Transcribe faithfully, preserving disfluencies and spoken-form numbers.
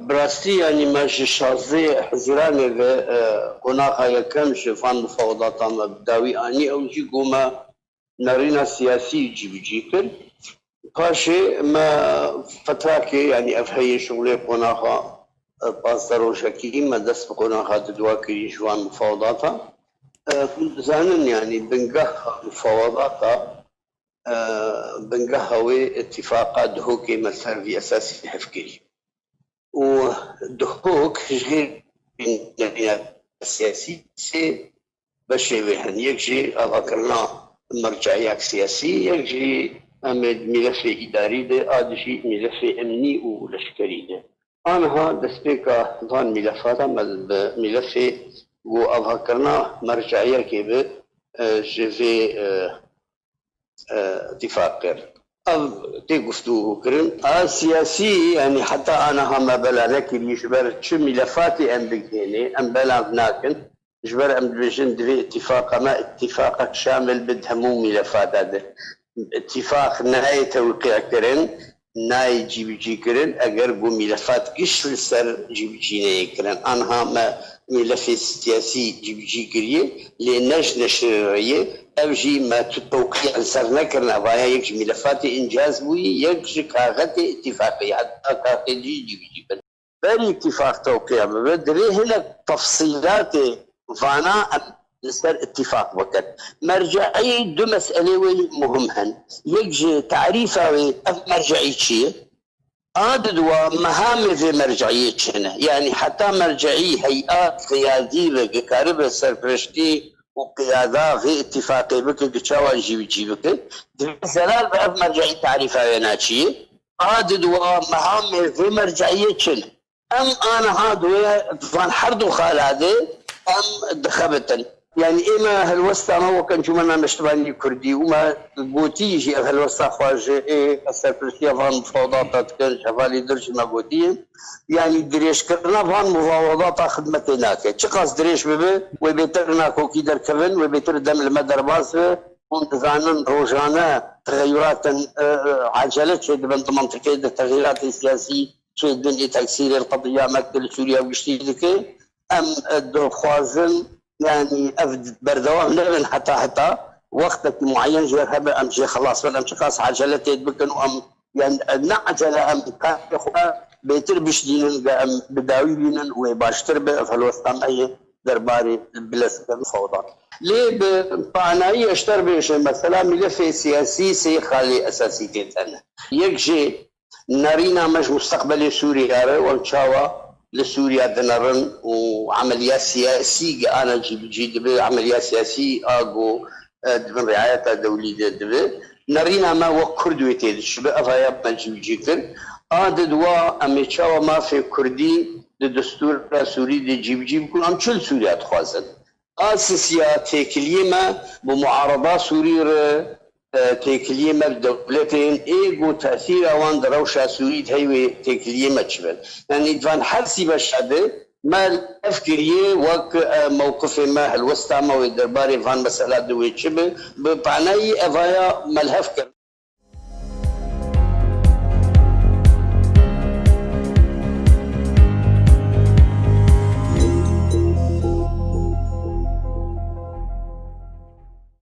Bi rastî, yanî me ji şazdeh Hezîranê ve, e, qonaxa yekem ji van mufawedata me bi dawî anî, ew jî ku me nerîna siyasî cîbicî kir. Paşê me fetrakê, yanî ev heyê şixulê qonaxa, e, pazdeh rojekî me dest bi qonaxa didwa kirî ji van mufawedata. E, hûn dizanin, yanî bingeha mufawedata, e, bingeha wê îtîfaqa Duhokê me ser vî esasî hevkirî. Û Duhok ji hêr nerîna siyasî sê beşê wê hene. Yek jî avakirina merceiyek siyasî, yek jî em ê di mîlefê îdarî de, a di jî mîlefê emnî û leşkerî de. Aniha destpêka van mîlefata me bi mîlefê ku avakirina merceiyekê bi, e, ji vê, e, e, îtîfaq kir. Ev tê guftûgû kirin. A siyasî, yanî heta aniha me bela nekirî, ji ber çi mîlefatê em bigihênê, em belav nakin. Ji ber em dibêjin divê îtîfaqa me îtîfaqek şamil bi di hemû mîlefata de. Îtîfaq nayê tewqî kirin, nayê cîbicî kirin, eger ku mîlefat giş li ser cîbicî neyê kirin. Aniha me mîlefê siyasî cîbicî kiriye, lê ne ji neşirê re ye. Ev jî me tu tewqî li ser nekirine. Vaya yek ji mîlefatê încaz bûyî, yek ji kaxetê îtîfaqê, heta kaxê jî cîbicî bin. Berî îtîfaq tewqîya bibe, divê hinek tefsîlatê vana em li ser îtîfaq bikin. Merceiyê du meselê wê muhim hen. Yek ji tarîfa wê, ev merceî çi ye? A di dua mehamê vê merceiyê çi ne? Yanî heta merceî heyat qiyadî be, dikaribe serpireştî û qiyada vê îtîfaqê bike, ki çawa cîbicî bike, divê zelal be ev merceî tarîfa wê naçiyê. A di dua mehamê vê merceiyê çi ne? Em aniha di wê, di van her du xala de em dixebitin. Yanî ê me helwesta me wek Encûmena Neştimanî Kurdî û me gotî jî ev helwesta xwe ji ê serpirestiya van mufawedata dikin, ji hevalî dir jî me gotiye. Yanî dirêjkirina van mufawedata xidmetê nake. Çiqas dirêj bibe, wê bêtir nakokî derkevin, wê bêtir dem li me derbas be. Hûn dizanin rojane texeyuratin, e, e, ecele çêdibin di mintiqê de, texeyuratê siyasî çêdibin, ê tesîrê li qediya me li Sûriye û giştî dike. Em, e, dixwazin, yanî ev berdewam nebin heta heta wextekî mueyen jê hebe, em jê xelas bin, em çiqas ecele têd bikin û em, yanî, e, ne ecele, em karê xwe bêtir bişdînin, ge em bi dawî bînin wê baştir be, ev helwesta me ye derbarê bilezkirina fewda. Lê bi panayî eşter bêje, mesela mîlefê siyasî sê xalê esasî tê tene. Yek jê nerîna me ji musteqbelê Sûriya re, em çawa li Sûriya dinerin û emeliya siyasî gi ana cî bi cî dibe, emeliya siyasî a ku, e, di bin riayeta dewlî de dibe. Nerîna me wek Kurd wê tê diçibe, ev haya me cî bi cî kir. A di dua em ê çawa mafê Kurdî di destûra Sûrî de cî bi cî bikin, em çi li Sûriya dixwazin? A sisiya têkiliyê me bi muarada Sûrî re, e, têkiliyê me bi dewletên ê ku tesîra wan di rewşa Sûrî de heye wê têkiliyê me çi be. Yanî di van her sî beşa de me li hev kiriye wek, e, mewqifê me, helwesta me wê derbarê van mesela de wê çi be, bi panayî evaya me li hev kir.